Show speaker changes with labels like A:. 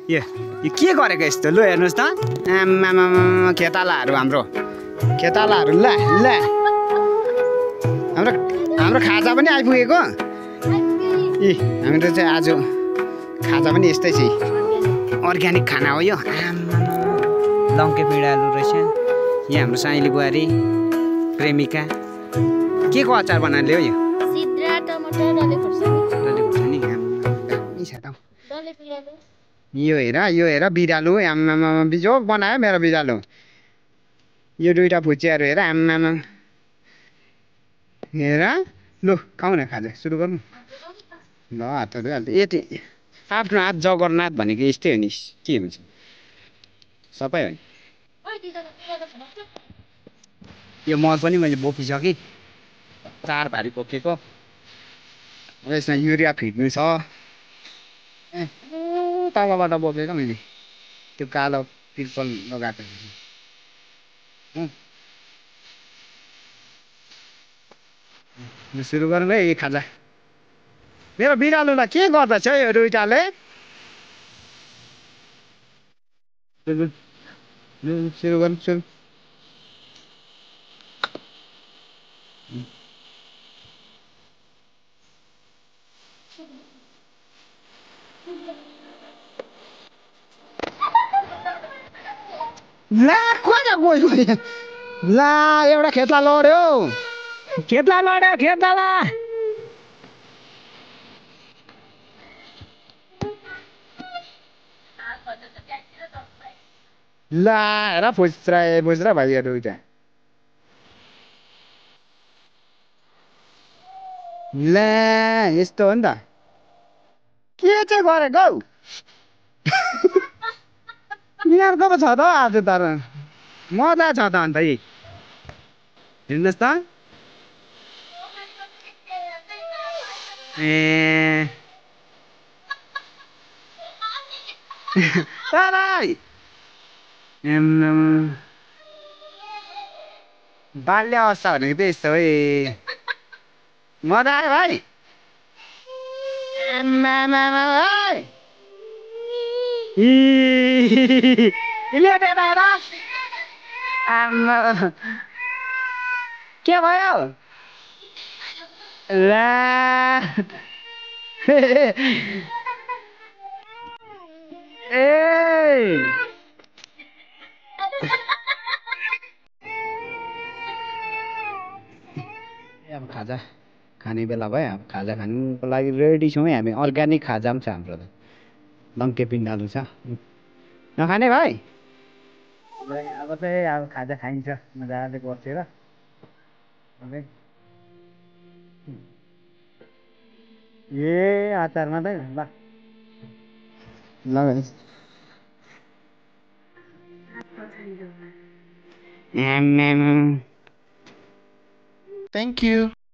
A: यो यो के गरेको यस्तो लु हेर्नुहोस् त आमामामा खेतालाहरू हाम्रो खेतालाहरू ल ल हाम्रो हाम्रो खाजा पनि आइपुगेको ए हाम्रो चाहिँ आज खाजा पनि यस्तै छ अर्ग्यानिक खाना हो यो लङ्के पिँडालु रहेछ यहाँ हाम्रो साइली बुहारी प्रेमिका के को अचार बनाएर ल्यायो यो
B: सिद्रा टमाटर डल्ले खोर्सानी
A: यो हेर बिरालो आमामा बिजो बनायो मेरो बिरालो यो दुईटा भुचियाहरू हेर आमामा हेर लु खाऊ न खाजा सुरु गर्नु ल हातहरू हाल्दै यति आफ्नो हात जगन्नाथ भनेको यस्तै हो नि के हुन्छ सबै हो नि यो मल पनि मैले बोकिसकेँ 4 भारी बोकेको यसमा युरिया फिट्नु छ तलबाट बोकेको मैले त्यो कालो तिर्पल लगाएको सुरु गरौँ है यो खाजा मेरो बिरालोलाई के गर्दछ यो दुईटाले सुरु गरौँ सुरु ला खोइ गयो ला एउटा खेतला लड्यो खेतला ला हेर फुच्रा भयो दुईटा ला यस्तो हो नि त के चाहिँ गरेको यिनीहरूको पो छ त आज तर मजा छ त अन्त यी हेर्नुहोस् त ए बाल्य अवस्था भनेको त यस्तो है मजा आयो भाइ के भयो ला अब खाजा खाने बेला भयो अब खाजा खानुको लागि रेडी छौँ है हामी अर्ग्यानिक खाजा पनि छ हाम्रो त लङ्के पिँडालु छ नखाने भाइ अब चाहिँ अब खाजा खाइन्छ मजाले बसेर ए अचार मात्रै ल Thank you.